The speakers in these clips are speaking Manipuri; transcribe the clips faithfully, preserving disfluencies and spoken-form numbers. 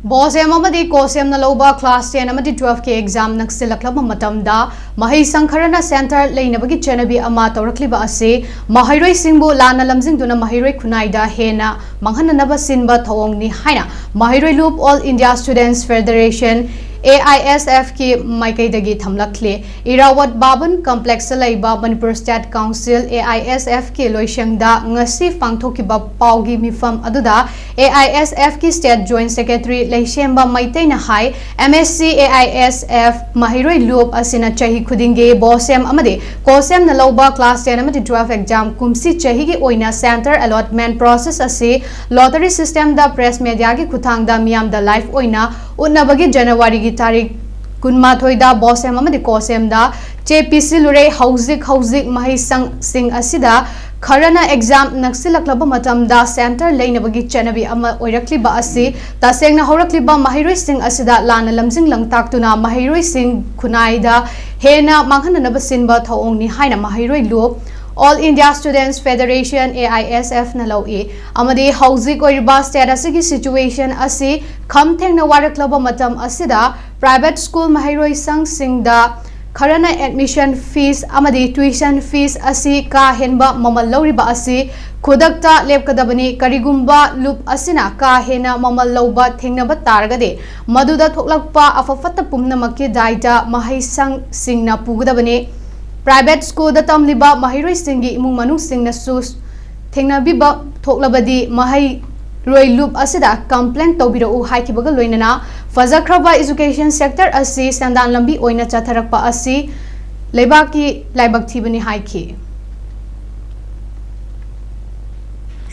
ꯕꯣꯁꯦꯝ ꯑꯃꯗꯤ ꯀꯣꯁꯦꯝꯅ ꯂꯧꯕ class ten ꯑꯃꯗꯤ twelve ꯀꯤ exam ꯅꯛꯁꯤꯜꯂꯛꯂꯕ ꯃꯇꯝꯗ ꯃꯍꯩꯁꯪ ꯈꯔꯅ center ꯂꯩꯅꯕꯒꯤ ꯆꯠꯅꯕꯤ ꯑꯃ ꯇꯧꯔꯛꯂꯤꯕ ꯑꯁꯤ ꯃꯍꯩꯔꯣꯏꯁꯤꯡꯕꯨ ꯂꯥꯟꯅ ꯂꯝꯖꯤꯡꯗꯨꯅ ꯃꯍꯩꯔꯣꯏ ꯈꯨꯟꯅꯥꯏꯗ ꯍꯦꯟꯅ ꯃꯥꯡꯍꯟꯅꯅꯕ ꯁꯤꯟꯕ ꯊꯧꯑꯣꯡꯅꯤ ꯍꯥꯏꯅ ꯃꯍꯩꯔꯣꯏ ꯂꯨꯞ All India Students Federation, A I S F ꯀꯤ ꯃꯥꯏꯀꯩꯗꯒꯤ ꯊꯝꯂꯛꯂꯤ꯫ ꯏꯔꯥꯋꯠ ꯕꯥꯕꯟ complexꯇ ꯂꯩꯕ Manipur State Council, A I S F ꯀꯤ ꯂꯣꯏꯁꯪꯗ ꯉꯁꯤ ꯄꯥꯡꯊꯣꯛꯈꯤꯕ ꯄꯥꯎꯒꯤ ꯃꯤꯐꯝ ꯑꯗꯨꯗ A I S F ꯀꯤ State Joint Secretary ꯂꯩꯁꯦꯝꯕ ꯃꯩꯇꯩꯅ high, M S C A I S F ꯃꯍꯩꯔꯣꯏ ꯂꯨꯞ ꯑꯁꯤꯅ ꯆꯍꯤ ꯈꯨꯗꯤꯡꯒꯤ ꯕꯣꯁꯦꯝ ꯑꯃꯗꯤ ꯀꯣꯁꯦꯝꯅ ꯂꯧꯕ class ten ꯑꯃꯗꯤ twelve exam ꯀꯨꯝꯁꯤ ꯆꯍꯤꯒꯤ ꯑꯣꯏꯅ center allotment process ꯑꯁꯤ lottery systemꯗ press mediaꯒꯤ ꯈꯨꯠꯊꯥꯡꯗ ꯃꯤꯌꯥꯝꯗ live ꯑꯣꯏꯅ ꯎꯠꯅꯕꯒꯤ ꯖꯅꯋꯥꯔꯤꯒꯤ ꯇꯥꯔꯤꯛ ꯀꯨꯟꯃꯥꯊꯣꯏꯗ ꯕꯣꯁꯦꯝ ꯑꯃꯗꯤ ꯀꯣꯁꯦꯝꯗ ꯆꯦ ꯄꯤꯁꯤꯜꯂꯨꯔꯦ꯫ ꯍꯧꯖꯤꯛ ꯍꯧꯖꯤꯛ ꯃꯍꯩꯁꯪꯁꯤꯡ ꯑꯁꯤꯗ ꯈꯔꯅ exam ꯅꯛꯁꯤꯜꯂꯛꯂꯕ ꯃꯇꯝꯗ center ꯂꯩꯅꯕꯒꯤ ꯆꯠꯅꯕꯤ ꯑꯃ ꯑꯣꯏꯔꯛꯂꯤꯕ ꯑꯁꯤ ꯇꯁꯦꯡꯅ ꯍꯧꯔꯛꯂꯤꯕ ꯃꯍꯩꯔꯣꯏꯁꯤꯡ ꯑꯁꯤꯗ ꯂꯥꯟꯅ ꯂꯝꯖꯤꯡ ꯂꯝꯇꯥꯛꯇꯨꯅ ꯃꯍꯩꯔꯣꯏꯁꯤꯡ ꯈꯨꯟꯅꯥꯏꯗ ꯍꯦꯟꯅ ꯃꯥꯡꯍꯟꯅꯅꯕ ꯁꯤꯟꯕ ꯊꯧꯑꯣꯡꯅꯤ ꯍꯥꯏꯅ ꯃꯍꯩꯔꯣꯏ ꯂꯨꯞ All India Students Federation, A I S F ꯅ ꯂꯧꯏ ꯑꯃꯗꯤ ꯍꯧꯖꯤꯛ ꯑꯣꯏꯔꯤꯕ state ꯑꯁꯤꯒꯤ situation ꯑꯁꯤ ꯈꯝ ꯊꯦꯡꯅ ꯋꯥꯔꯛꯂꯕ ꯃꯇꯝ ꯑꯁꯤꯗ private school ꯃꯍꯩꯔꯣꯏꯁꯪꯁꯤꯡꯗ ꯈꯔꯅ admission fees ꯑꯃꯗꯤ tuition fees ꯑꯁꯤ ꯀꯥ ꯍꯦꯟꯕ ꯃꯃꯜ ꯂꯧꯔꯤꯕ ꯑꯁꯤ ꯈꯨꯗꯛꯇ ꯂꯦꯞꯀꯗꯕꯅꯤ꯫ ꯀꯔꯤꯒꯨꯝꯕ ꯂꯨꯞ ꯑꯁꯤꯅ ꯀꯥ ꯍꯦꯟꯅ ꯃꯃꯜ ꯂꯧꯕ ꯊꯦꯡꯅꯕ ꯇꯥꯔꯒꯗꯤ ꯃꯗꯨꯗ ꯊꯣꯛꯂꯛꯄ ꯑꯐ ꯐꯠꯇ ꯄꯨꯝꯅꯃꯛꯀꯤ ꯗꯥꯏꯇ ꯃꯍꯩꯁꯪꯁꯤꯡꯅ ꯄꯨꯒꯗꯕꯅꯤ꯫ Private schoolꯗ ꯇꯝꯂꯤꯕ ꯃꯍꯩꯔꯣꯏꯁꯤꯡꯒꯤ ꯏꯃꯨꯡ ꯃꯅꯨꯡꯁꯤꯡꯅꯁꯨ ꯊꯦꯡꯅꯕꯤꯕ ꯊꯣꯛꯂꯕꯗꯤ ꯃꯍꯩꯔꯣꯏ ꯂꯨꯞ ꯑꯁꯤꯗ complain ꯇꯧꯕꯤꯔꯛꯎ ꯍꯥꯏꯈꯤꯕꯒ ꯂꯣꯏꯅꯅ ꯐꯖꯈ꯭ꯔꯕ education sector ꯑꯁꯤ ꯁꯦꯟꯗꯥꯟ ꯂꯝꯕꯤ ꯑꯣꯏꯅ ꯆꯠꯊꯔꯛꯄ ꯑꯁꯤ ꯂꯩꯕꯥꯛꯀꯤ ꯂꯥꯏꯕꯛ ꯊꯤꯕꯅꯤ ꯍꯥꯏꯈꯤ꯫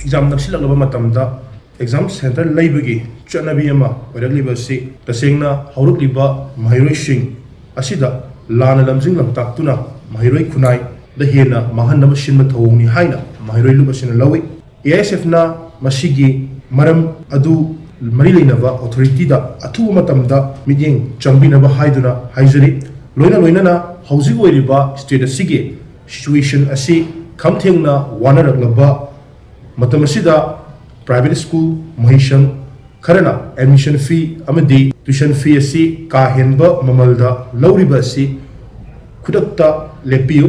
Exam ꯅꯛꯁꯤꯜꯂꯛꯂꯕ ꯃꯇꯝꯗ exam center ꯂꯩꯕꯒꯤ ꯆꯠꯅꯕꯤ ꯑꯃ ꯑꯣꯏꯔꯛꯂꯤꯕ ꯑꯁꯤ ꯇꯁꯦꯡꯅ ꯍꯧꯔꯛꯂꯤꯕ ꯃꯍꯩꯔꯣꯏꯁꯤꯡ ꯑꯁꯤꯗ ꯂꯥꯟꯅ ꯂꯝꯖꯤꯡ ꯂꯝꯇꯥꯛꯇꯨꯅ ꯃꯍꯩꯔꯣꯏ ꯈꯨꯟꯅꯥꯏꯗ ꯍꯦꯟꯅ ꯃꯥꯡꯍꯟꯅꯕ ꯁꯤꯟꯕ ꯊꯧꯑꯣꯡꯅꯤ ꯍꯥꯏꯅ ꯃꯍꯩꯔꯣꯏ ꯂꯨꯞ ꯑꯁꯤꯅ ꯂꯧꯏ꯫ A I S F ꯅ ꯃꯁꯤꯒꯤ ꯃꯔꯝ ꯑꯗꯨ ꯃꯔꯤ ꯂꯩꯅꯕ authority ꯗ ꯑꯊꯨꯕ ꯃꯇꯝꯗ ꯃꯤꯠꯌꯦꯡ ꯆꯪꯕꯤꯅꯕ ꯍꯥꯏꯗꯨꯅ ꯍꯥꯏꯖꯔꯤ꯫ ꯂꯣꯏꯅ ꯂꯣꯏꯅꯅ ꯍꯧꯖꯤꯛ ꯑꯣꯏꯔꯤꯕ state ꯑꯁꯤꯒꯤ situation ꯑꯁꯤ ꯈꯝ ꯊꯦꯡꯅ ꯋꯥꯅꯔꯛꯂꯕ ꯃꯇꯝ ꯑꯁꯤꯗ private school ꯃꯍꯩꯁꯪ ꯈꯔꯅ admission fee ꯑꯃꯗꯤ tuition fee ꯑꯁꯤ ꯀꯥ ꯍꯦꯟꯕ ꯃꯃꯜꯗ ꯂꯧꯔꯤꯕ ꯑꯁꯤ ꯈꯨꯗꯛꯇ ꯂꯦꯞꯄꯤꯌꯨ꯫